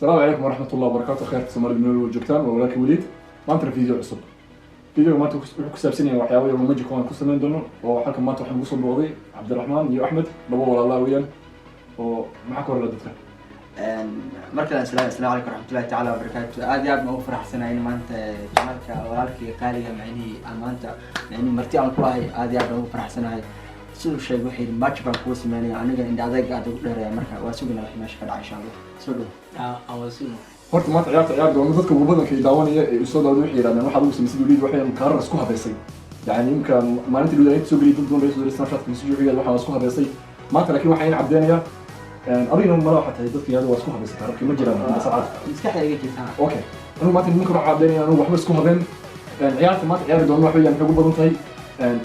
Asalaamu calaykum waraxmat ullahi wabarakaatu. Khayrka Soomaalida meel walba joogtaan, waa walaalkii Waliid. Maantana video cusub. Videoga maanta wuxuu ku saabsan yahay waxyaabo yar oo magic aan ku samayn doono. Oo halkan maanta waxaan ugu soo booqday Cabdiraxmaan iyo Axmed, laba walaalaa weeyaan. Oo maxaa ka horla dadka? Markale asalaamu calaykum waraxmatullahi tacaala wabarakaatu. Aad iyo aad baan ugu faraxsanahay in maanta janalka walaalkii qaaliga, macnihii aan maanta macnihii marti aan ku ahay. Aad iyo aad baan ugu faraxsanahay. Siduu sheegay, waxay yidhi match baan kugu sameynaya, aniga indha adayga aad ugu dheeraya. Marka waa sugina wixii meesha ka dhacay, insha Allah. Soo dhow. Horta maanta ciyaarta ciyaar doono, dadka ugu badanka ay daawanaya ee soo daawada waxay yidhahdeen waxaad ugu samaysay Waliid waxay kaarar isku habeysay. Yani imka maalintii Waliid inta soo geliyay, dad badan bay soo diray Snapchat message, wuxuu yidhahday waxaan isku habeysay maanta. Laakiin waxaan cadeynayaa, adigna mala waxaa tahay dadka yidhahda waa isku habeysay kaararkii, ma jiraan saacad. Maskaxda iga jirtaa. Okay, anigu maanta nimanka waxaan caddeynaya anigu waxba isku habeen. Ciyaarta maanta ciyaari doono wax weeyaan, waxay ugu badan tahay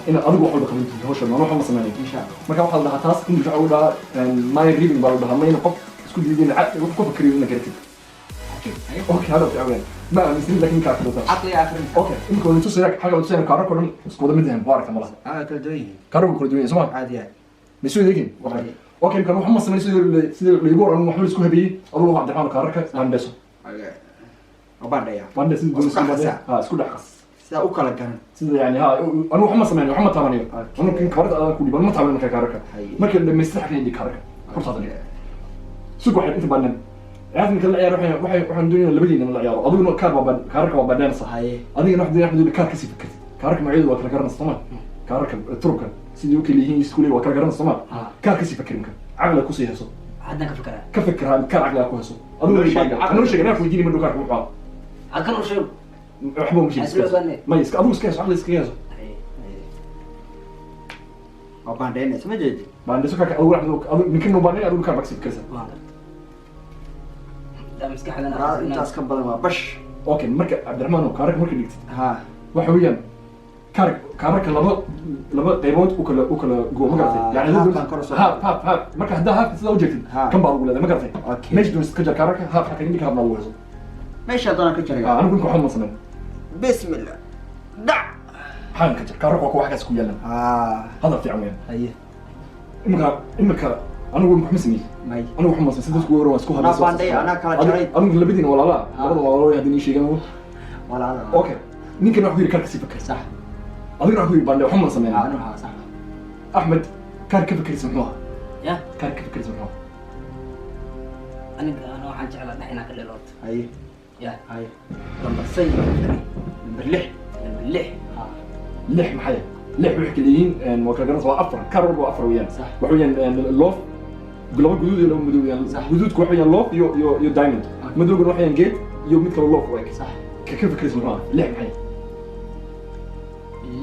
inaad adigu wax walba qaban doonto hawshan, aan waxba ma sameynayo. Insha Allah. Marka waxaa la dhahaa taas English waxaa lagu dhahaa mind reading baa la dhahaa, ma in qof isku diidin wax ku fakriyo ina garatid. Okay, hada fiican weeyaan, ma aaminsanin laakiin kaa kadota. Caqliga akhrinta. Okay, imika waan tusaya xagga, waan tusaya kaararka oo dhan isku wada mid ahayn, waa aragta malaha. Aa, kala duwan yihiin. Kaararku kala duwan yahay, soo ma? Aad iyo aad. Ma soo eegin? Okay, imika waxba ma sameyn sida laygu oran, waxba la isku habeeyey. Adigu Cabdiraxmaan kaararka baandheso. Waa baandhaya. Baandhe sida Isku doonaysa dhex baandhe. qasaa. Ha, isku dhex qas. Sidaa u kala garan. Sida yani ha, anigu waxma sameynayo, waxma taabanayo. Anigu kin kaararka adan ku dhiib, anigu ma taabanayo. Marka kaararka marka dhamaystir xagga dhig, kaararka hortaada dhig. Sug, waxay inta baandhan ciyaarta marka la ciyaaro, waxaan doonayaa labadiina la ciyaaro. Adiguna kaar baa kaararka waa baandhanaysa. Adigana waxaan doonaya, Axmed, kaar kasii fikirtid. Kaararka magacyadu waa kala garanaysa, sooma? Kaararka turubka sidii u kala yihiin isku leeyihin waa kala garanaysa, sooma? Kaar kasii fikir imka, caqliga kusii hayso. Haddaan ka fikiraa. Ka fikir, kaar caqliga ku hayso. Adigu Noo sheeg, anoo sheeg, anaa weydiinay ma dhow kaarka wuxuu ahaa. Halkan u sheego. Waxba uma sheegin. Isla ogaanay. May iska adigu iska hayso, caqliga iskaga hayso. Waa baandhaynaysa, ma jeedi? Baandheso kaarka adigu, Axmed, adigu ninkan noo baandhay, adigu kaar baa kasii fikiraysa. Waan garta. Daa maskaxdan. Intaas ka badan waa bash. Okay, marka Cabdiraxmaan oo kaararka marka dhigtid, ha, waxa weeyaan kaararka laba qaybood u kala go, ma garatay? Yani half baan kor u soo half, half, half. Marka haddaa halfka sidaa u jeegtid, kan baa lagu leedahay, ma garatay? Okay. Meesha doonaysid ka jar kaararka, half xagga indhika, halfna lagu hayso. Meesha doonaan ka jaraya. Anigu ninka waxba ma samayn. Bismillah, dhac. Xagan ka jar kaararka, waa kuwa xaggaas ku yaalan. Hadal fiican weeyaan. Imika anigu imika waxma sameeyey. May. Anigu waxma sameeyey, sida dadku hore waa isku Anaa habayso. baandhay, anaa kala jaray. Adigu labadiina walaalaa, labada walaalo haddii nii sheegan. Walaala. Okay, ninkan wax ku yidhi kaarka sii fakir. Sax. Adigana wax ku yidhi baandhay, waxba ma sameyn. Anu ha, sax. Axmed, kaar ka fikiraysa muxuu ahaa? Ya. Kaar ka fikiraysa muxuu ahaa? Aniga ana waxaan jeclaa dhex inaan ka dhelo horta. Ya. Lambar say baan ka fikiray. Number 6. Lambar 6. 6 maxay? 6 waxay kala yihiin waa kala garanaysa, waa afar kaar walba, waa afar weeyaan. Waxa weeyaan love, laba guduud iyo laba madow weeyaan. Guduudku waxa weeyaan love iyo diamond. Madowguna waxa weeyaan geed iyo mid kaloo love u eg. Ka fikiraysa muxuu ahaa? 6 maxay?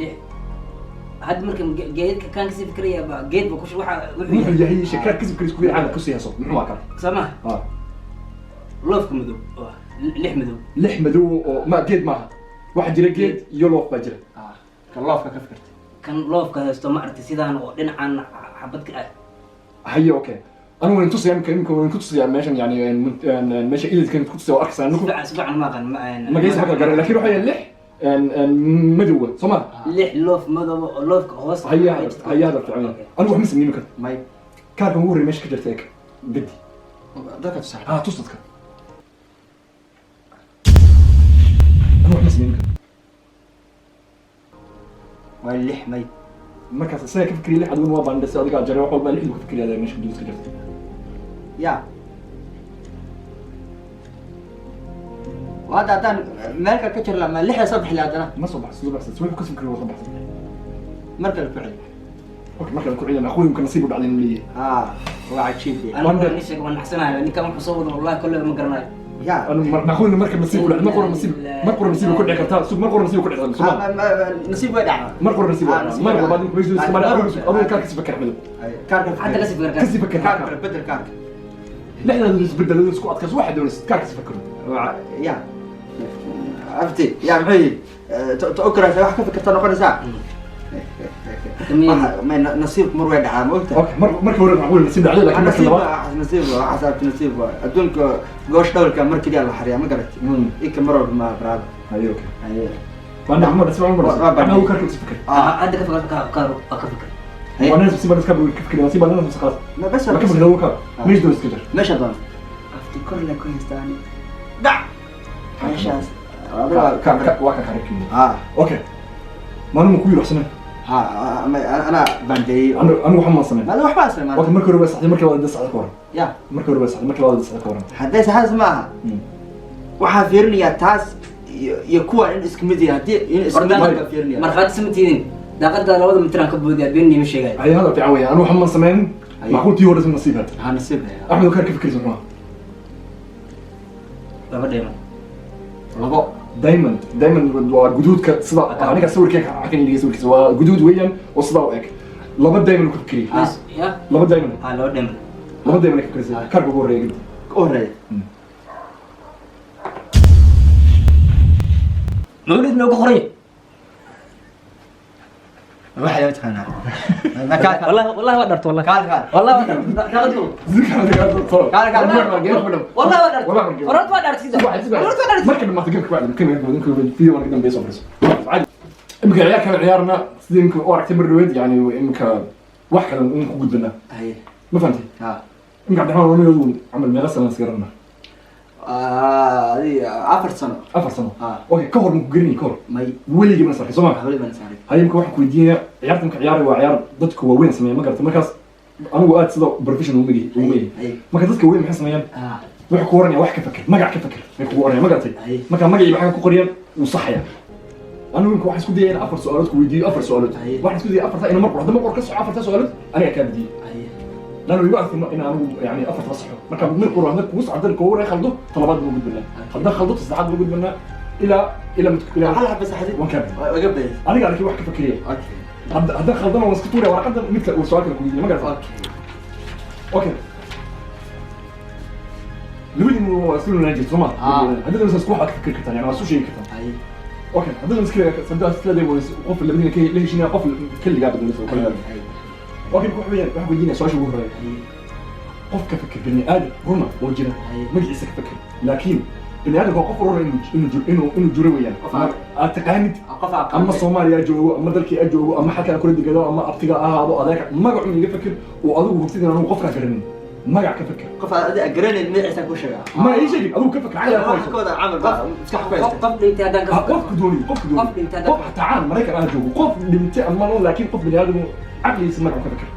6 hadda marka geedka kaan kasii fikiraya ba geed ba kush waxa wuxuu muxuu yahay shakaar kasii fikiraysa ku yidhi kusii hayso, muxuu ahaa kaar? Soo ma? Ha. Loveka madow oo 6 madow. 6 madow oo ma geed maaha, waxaa jira geed iyo love baa jira. Kan loveka ka fikirtay. Kan loveka haysto, ma aragtay, sidaan oo dhinacan xabad ka ah. Haye, okay, anigu waan tusayaa imika, waan ku tusayaa meeshan, yani meesha ilidkan ku tusaya, waa arkaysaa Si anigu. fiican, si fiican ma aqaan ma magaciisa ma kala garan, laakiin waxa weeyaan 6 madowga, soo ma? 6 love madow oo loveka hoos. Haye, haye, hadal fiican. Anigu wax ma sameyn karo. May. Kaarkan ugu horreey meesha ka jirta eeg gadi. Dadka tusaale. Ha, tus dadka. Anigu wax ma sameyn karo. Waa 6, may. Markaas isaga ka fikriya 6, adiguna waa baandhasay, adigaa jaray wax walba, 6 buu ka fikriyaa meesha guduud ka jirta. Ya, hadda haddaan meel kale ka jari lahaa, ma 6da soo bixi lahaa haddana? Ma soo baxsan, soo baxsan, wuxuu ka fikriya waa soo baxsan. Mar kale ku celi. Okay, markaan ku celina, aquyimka nasiib u dhacday inuu leeyahay. Ha, waa cajiib. Anigu waan sheegay, waan naxsanayo. Ninkan wuxuu soo wado wallahi kolleyba ma garanayo. Ya. Anigu mar macquul marka nasiib u dhacday, mar qura nasiib, mar qura nasiib ku dhici kartaa, sug, mar qura nasiib ku dhici kartaa, soo ma? Nasiib way dhacdaa. Mar qura nasiib Ah, waa nasiib mar way labaad dhacdaa. ninku meesha iska mara. Adigu kaar kasi fakar, Axmedow. Kaarka. Hadda kasii fikir. Kasi fakar. Kaarka bedel, kaarka. 6daadu isbedeladu isku adkayso, waxaad doonaysid kaar kasi fakar. Ya abti, ya, muxuu yidhi ta okraysa wax ka fikirta noqonaysaa. Nasiibku mar way dhacaa, ma ogtahay? Okay, marka hore macquul nasiib dhacday, laakiin marka nasiib labaad nasiib waa xasaabta, nasiib waa adduunka. Goosh dhawlka mar keliya la xariyaa, ma garatay? Ika mar walba ma baraada. Haye, okay. Haye. Bandhe ma dhasma ma Waa dhasma bandhe. Axmed kaarka kasi fakar. Hadda ka fikir, ka ka fikir. Haye. وانا نفسي بس كان كيف كده نصيب انا نفسي خلاص. ما بس ما كيف هو كان مش دوس كده. meesha doona. Afti. Kor le ku haystaani dhac meeshaas. Waa ka kaararkii. Ha. Okay, maalin ku yiri waxsana. Ha, anaa bandeeyey. Anigu waxaan maan samayn. Maalin waxbaa samay. Okay, marka hore waa saxday, marka labaad saxday ka waran? Ya. Marka hore waa saxday, marka labaad saxday ka waran? Haddee saxaas ma aha. Waxaa fiirinayaa taas iyo kuwan in isku mid yahay, haddii in isku mid yahay baan fiirinaya. Markhaati sama tiidin, daaqada 2da mitir aan ka boodiyaa, been niima sheegaayo. Ay, hadal fiican weeyaan. Anigu waxaan maan samayn. Macquul tii hore nasiib had. Ha, nasiib haya. Axmed, kaar ka fikiraysa muxuu? Laba dheeman. Labo. Diamond, diamond waa guduudka sida aniga sawirkayga xakan idhiga, sawirkiisa waa guduud weeyaan oo sidaa u eg. Laba diamond ku fikiriyay. Ya. Laba diamond. Ha, laba dheeman. Laba diamond ka fikiraysa. Kaarka ugu horreeya gidi. Ka horeeya. Mawlid noogu qoray. Waxa la taqaanaa ma kaal. Wallahi, wallahi waa dharto, wallahi. Kaal, kaal. Wallahi waa dharto, daaqad ko. Kaal, kaal. Wallahi waa dharto, horta waa dharto sida, horta waa dharto. Marka dhamaata gameka bacdi kan video waan ka dambeeya soo fariiso. Caadi imika ciyaar kale ciyaarna, sidii imika u aragtay mar dhaweed, yani imika wax kale in ku gudbana. Haye. Ma fahantay? Ha. Imika Cabdiraxmaan, wanigadu camal meeqa sana isgarana? Adi 4 sano. 4 sano. Ah. Okay, ka hor ma ku garanayay ka hor? May. Weligii mana sarkay, soo ma? Weli baan saaray. Haye, imika waxaan ku weydiinaya ciyaarta imika ciyaaray waa ciyaar dadka waaweyn sameeya, ma garata? Markaas anigu aad sida professional uma yihi, uma yihi. Haye. Marka dadka waaweyn maxay sameeyaan? Wuxuu ku oranaya wax ka fakir, magac ka fakir bay kugu oranaya, ma garatay? Haye. Marka magacii waxaa ku qoriyaan wuu saxaya. Anigu imika waxaan isku dayaya in 4 su'aalood ku weydiiyo, 4 su'aalood. Haye. Waxaan isku dayaya afarta ina mar qor, hadda mar qor ka soco afarta su'aalood aniga kaa badiyey. Haye. لانه يوقف ان انا يعني افرت بصحه marka mid qor hadda kugu socdo kugu wareey khaldo, talabaad buu gudbinaa, hadda khaldo saddexaad buu gudbinaa ilaa ilaa hal xabba saxdid. Waan kaa Waa iga badiyay. Aniga arkay wax ka fakiriya. Okay. Hadda khaldana waan iska tuuraya warqadda, midka uu su'aal kale ku weydiiyay, ma garatay? Okay. Okay, labadiin waa isla noolaan jirta, soo ma? Ah. Hadda doonaysa isku waxaad ka fikiri kartaan, yani waa isu sheegi kartaan. Haye. Okay, hadda doonaysa iska hadda isla day qof labadiina ka la heshiinaya, qof keligaa badanaysa oo kale. Haye. Okay, wax weeyaan waxaan weydiinaya su'aasha ugu horreeya. Haye. Qof ka fikir bini aadam runa oo jira. Haye. Magaciisa ka fikir, laakiin bini aadamka waa qof runa inuu jiro weeyaan. Qof aad taqaanid. Qof aqaan. Ama Soomaaliya joogo, ama dalkii a joogo, ama xalkan kula degado, ama abtiga ha ahaado, adeerka, magacun iga fikir oo adigu hubtid in anugu qofkaa garanin. Magac ka fikir. Qof aad adiga garanayn magaciisa ku sheegaa? Ma ii sheegin, adigu ka fikir, caqliga ku Wax hayso. ka wada camal baa maskax ku haysta. Qof dhintay haddaan ka Ha, fikiro? qofku dooniyo, qofku dooniyo. Qof dhintay Qof xataa caan Maraykan ah joogo, qof dhintay ama nool, laakiin qof bini aadam caqligiisa magac ka fikir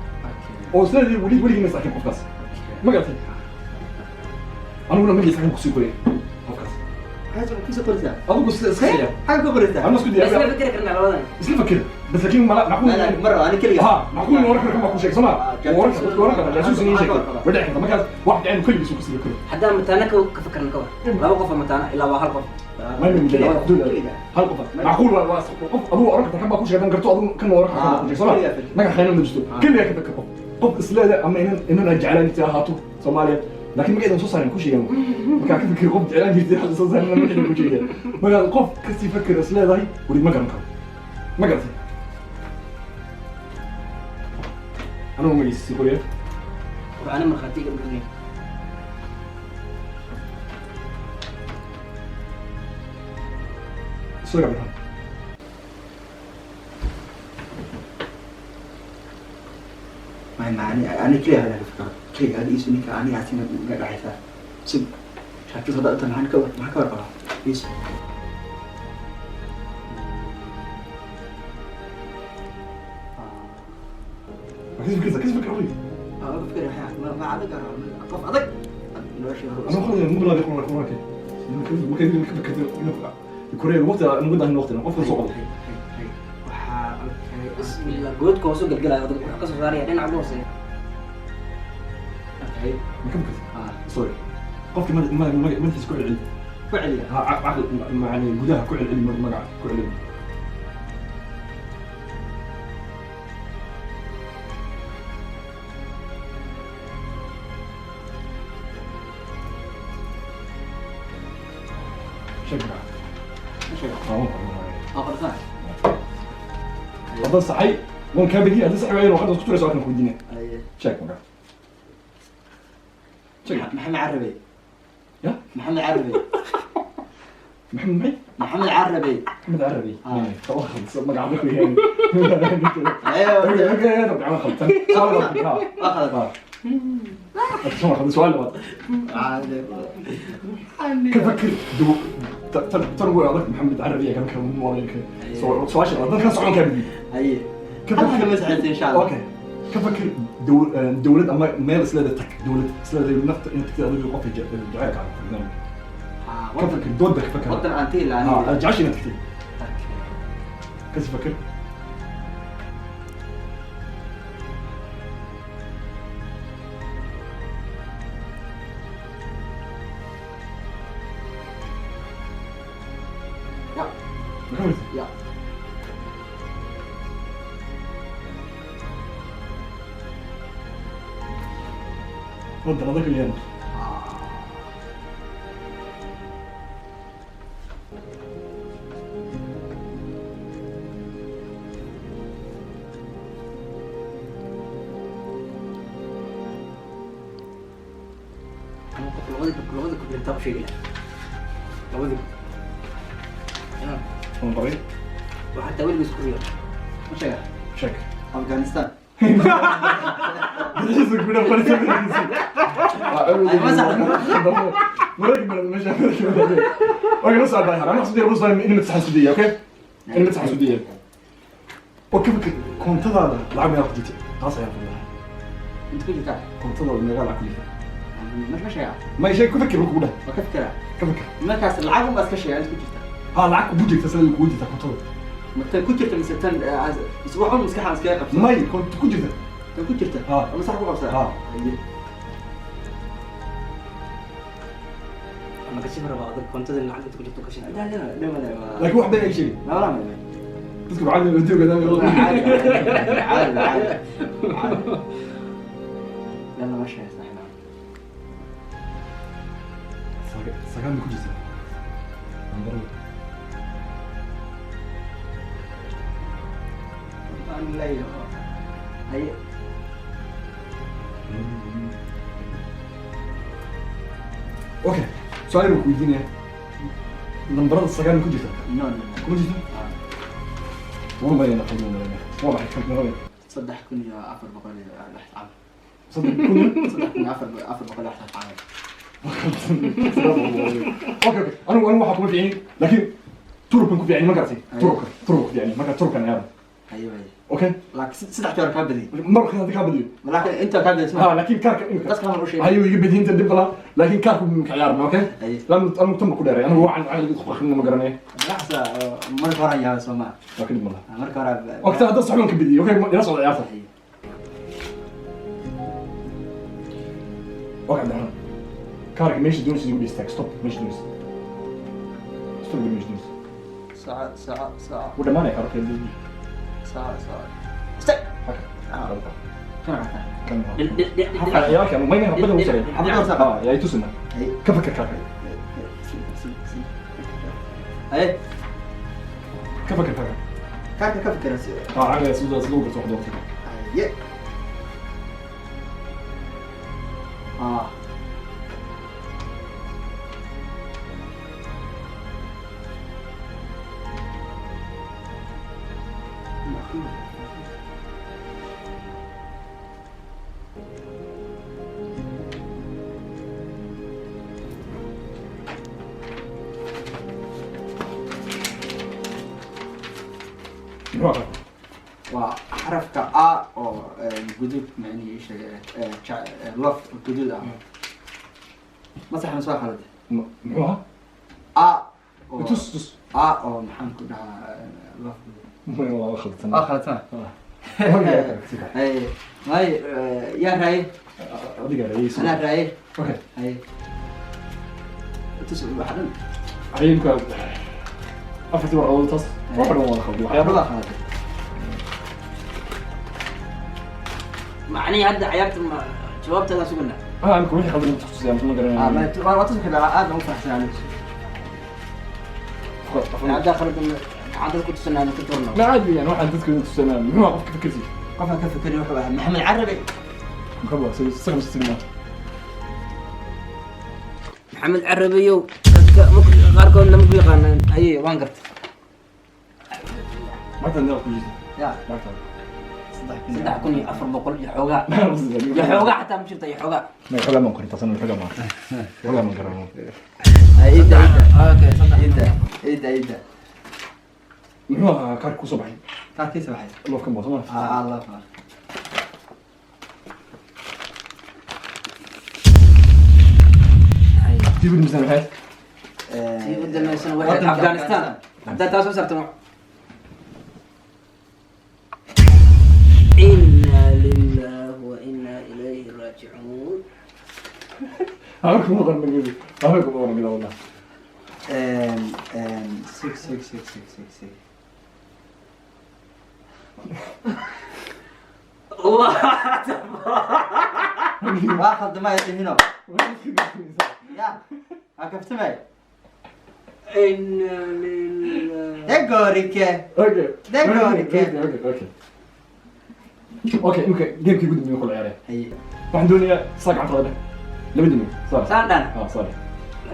oo isleedahay weli weligii ma saakin qofkaas, ma garatay? Aniguna magaciisa xaggan kusii qoraya qofkaas. Maxaad kusoo qoraysaa? Adigu iska ciyaar. Xagga ku qoraysaa. Ama isku Isla diyaar. fikiri karnaa labadan. Isla fakir bas, laakiin mala macquul. La, mar ani keliga. Ha, macquul in wararka kan baa ku sheegay, soo ma? Wararka dadka wararka jaasuus inay sheegtay way dhici karta. Markaas wax dhaceen keligiis uu kasii karo. Haddaan mataana ka fikirna, ka war laba qof oo mataana ilaa waa hal qof. Ma min hal qof macquul waa qof adigu oran karta kan baa ku sheegan karto, adigu kan oran karta kan baa ku sheegay, soo ma? Magac khayna ma jirto, keligaa ka fakir. Qof isleeda ama inan aad jeclaan jirtay ahaato Soomaaliya, laakiin magaceedan soo saarin ku sheegan. Markaa ka fikir qof jeclaan jirtay hadda soo saarin magaceedan ku sheegan. Markaa qof kasii fakir isleedahay weli ma garan karo, ma garatay? Anigu magaciisa sii qoriya. Waxaana markhaati iga dhigay. Soo Cabdiraxmaan. Ma ani keliga hada ka fikiro keliga hada iisu ninka aniga asina iga dhaxaysaa si shaakiis hadda inta maxaan ka warqabaa iisu. Ma kasii fikiraysaa? Kasii fikir weli. Ka fikir ma adag qof adag nolosha. أنا خلص مو بلا بيقول لك وراك ما كان كوريا الوقت نقول ده الوقت قف سوق. Waxaa, okay. Bismillah, goodka hoos u galgalaya odag wuxuu ka soo saaraya dhinaca ugu hooseeya. Okay. ما كم كنت ah سوري قفك ما تحس كل علم. Ku celiya. عقل يعني قداها كل علم مقع كل علم. شكرا. Ma sheega. آه. Oo qorsan. هذا صحيح وان كان بدي هذا صحيح وين واحد كنت سؤال كان كودينا. Haye. شيك مقع شيك. Maxamed Carabi. يا. Maxamed Carabi. محمد معي. Maxamed Carabi. محمد عربي. آه. خلص مقع عربي يعني. Ayo. okay okay، طبعا خلص. Waa khalad. آه. Su-aal labaad. Ka fakir tan way adag. Maxamed Carabiya kan kan maalinka su-aasha labaad dadkan socon kaa badiyo. Haye. Ka fakir. Halka ma saxaysa, insha Allah. Okay, ka fakir dowlad ama meel isleeda tag, dowlad isleeda nafta inta tagtid adigu qofka jacaylka ah barnaamij. Ka fakir dooda, ka fakir. Wadan aan tegi lahaa. Ha, jecesha inaad tagtid. Kasi fakir. Ya. Maxamed. Ya. Wadan adag weeyaan. Qof labada kun intaa u sheegi lahaa 2000. Ya. Waan baray. Waa xataa weligiis ku riyo. Ma sheega? Sheeg. Afghanistan. Dalxiiska ku dhan qarisa. Okay, نص على انا اقصد نص اني متسحن سوديه. okay، اني متسحن سوديه. وكيف كنت lacag meeqa ku jirta taas ayaan fadlahay. Inta ku jirtaa? Kontadaada meeqa lacag ku jirta? Ma sheega? Ma sheeg, ku fakir ku dheh. Waa ka fikiraa. Ka fakir. Markaas lacag unbaa iska sheega inta ku jirta. Ha, lacag kugu jirta, sida kugu jirta kontada. Ma tan ku jirta mise tan mise wax un maskaxda iskaga qabsan? May, konta ku jirta. Tan ku jirta. Ha. Ama sax ku qabsan. Ha. Haye. Ama kasii rabaa adag koontada lacag inta ku jirto ka sheeg. La la la la la. Laakiin wax been ay sheegin. La la la. Dadku lacag adduunka. عادي عادي عادي عادي. يلا ماشي يا صاحبي. Sagaal ma ku jirta lambarada? هي. Okay, su-aal baan ku weydiinaya. Lambarada sagaal ma ku jirta? No no. Kuma jirto. Waan malayna, qaldan malayna. Waa maxay kan magaca? 3406 عام. 3,000. 3406 عام. Okay, anigu waxaa kuma fiicin, laakiin turubkan ku fiicin, ma garatay? Turubka ku fiicin marka turubkan ciyaara. ايوه ايوه. Okay. لكن saddex jeer kaa badiyay. Marka hadda kaa badiyo. لكن انت kaa badiyay. Ha, laakiin kaarka imika dadka ma u sheegay. Hayo, iga badiyin inta dhib balaa, laakiin kaarku mika ciyaarna. Okay. Aye. Lan anigu tan ba ku dheeray, anigu waxaan isku akhrina ma garanay. Laxsa marka hore yaa Soomaa. Waa ka dhib malaha. Marka hore. Waqti hadda saxuun ka badiyay. Okay, ila socda ciyaarta. Okay, Cabdiraxmaan, kaarka meesha doonaysa igu dhistaag. Stop meesha doonaysa, stop meesha doonaysa. ساعة ساعة ساعة. Wuu dhamaanaya kaarka. ساعة ساعة. استك. Kan. كم ciyaalka mayna habada u sareeya. Xabada u sareeya. Ha, yaa tusina. Ka fakar kaarka. ايه. Ka fakar kaarka. كاكا كفكر. Ha, caqliga sidoo garto wax doortay. ايه اه. Muxuu ahaa? Waa xarafka a oo guduud, macnihii sheegay lof guduud ah. Ma sax mise waa khalad? Muxuu ahaa? A oo tus tus. A oo maxaan ku dhahaa lof guduud. Waa khaldan. Waa khaladsan. Hay may, yaa raaye? Adiga raayay. Anaa raaye. Okay. Hay, tus waxa dhan. Ayinka afartii warqadood taas wax dhan waa khaldan waxyaabo. Waxba khalad. Macnihii hadda ciyaarta ma jawaabtaada sugana? Ah, imika wixii khaldan tusaya ma ah garanaya. Ma waa tusi karaa, aad baan u faraxsan Hadda khaldan gacanta ku tusanaa ka turno. Ma caadi weeyaan, waxaan dadka tusanaa. Muxuu ahaa qofka fikirkiisa? Qofka ka fikeri wuxuu ahaa Maxamed Carabi. Muxuu ahaa isaga mise? Maxamed Carabiyow, dadka qaarkood lama ku yaqaanaan. Aye, waan gartay. Lacagta neeq ku jirta? Ya. Lacagta. 3,000. 3,400 iyo xoogaa, iyo xoogaa xataa ma jirta, iyo xoogaa. Ma xogaa man qorin taasna, xogaa ma, xogaa man garan. Ida, ida. Okay, saddex. Ida, ida, ida. Muxuu ahaa kaarka kusoo baxay? Kaarkiisa baxay. Loofkan baa soo. Ah, Allah. Tii ugu dambeysana maxay? Tii ugu dambeysana waxay Afghanistan. Haddaad taa soo saarto, inna lillahi wa inna ilayhi raajicuun. Haba kuma qoran magacooda, haba kuma qoran bila wallah. Six, six, six, six, six, six. What? Waa khaldamay dhihino ya, waa kaftamay. Inna lillahi. Degorike. Okay. Degorike. Okay, imika gamekii ugu dambeeyay kula ciyaaraya. Haye. Waxaan doonayaa saa gacantada dheh, labadiina saa. Saan dhan. Ah, saa dheh.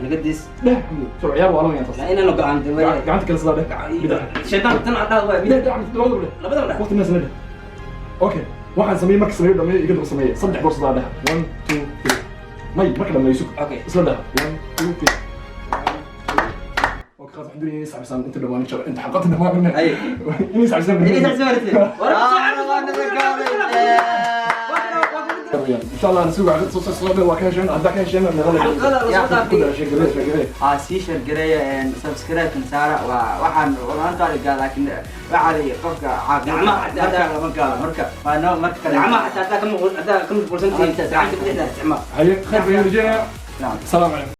Naga dis. Dheh, soo ciyaar waa lama taas. La inaan go'aantay way. Gacanta kale sidaa dheh, bidix. Shaytaan tan cadhaa waay. Bidix, gacanta labadaba dheh. Labadaba dheh. Waqti naasna dheh. Okay, waxaan sameeyey, marka sameeyo dhameeyo iga daba sameeye saddex goor sidaa dheh. One, two, three. May marka dhameeyo sug. Okay. Isla dheh, one, two, three. Okay, خلاص, waxaan doonaya inay sacbisaan inta dhawaan insha inta xalqada dhawaan. Haye. Inay sacbisaan. Inay sacbisaan. إن شاء الله نسوق على صوت صوت وكاشن عندك كاشن من غير xalqada la soo dhaafay. كل شيء قبل شيء قبل. Aa, sii share gareeya, subscribe saara. Waa waxaan walaantaada gaa, laakiin waxaa la qofka caafimaad Gacmaha xataa marka lama gaalo, marka waa noo marka kale. Gacmaha xataa haddaa ka mashquulsantihiin, gacanta bidixda isticmaal. هيا خير بين رجال. نعم. السلام عليكم.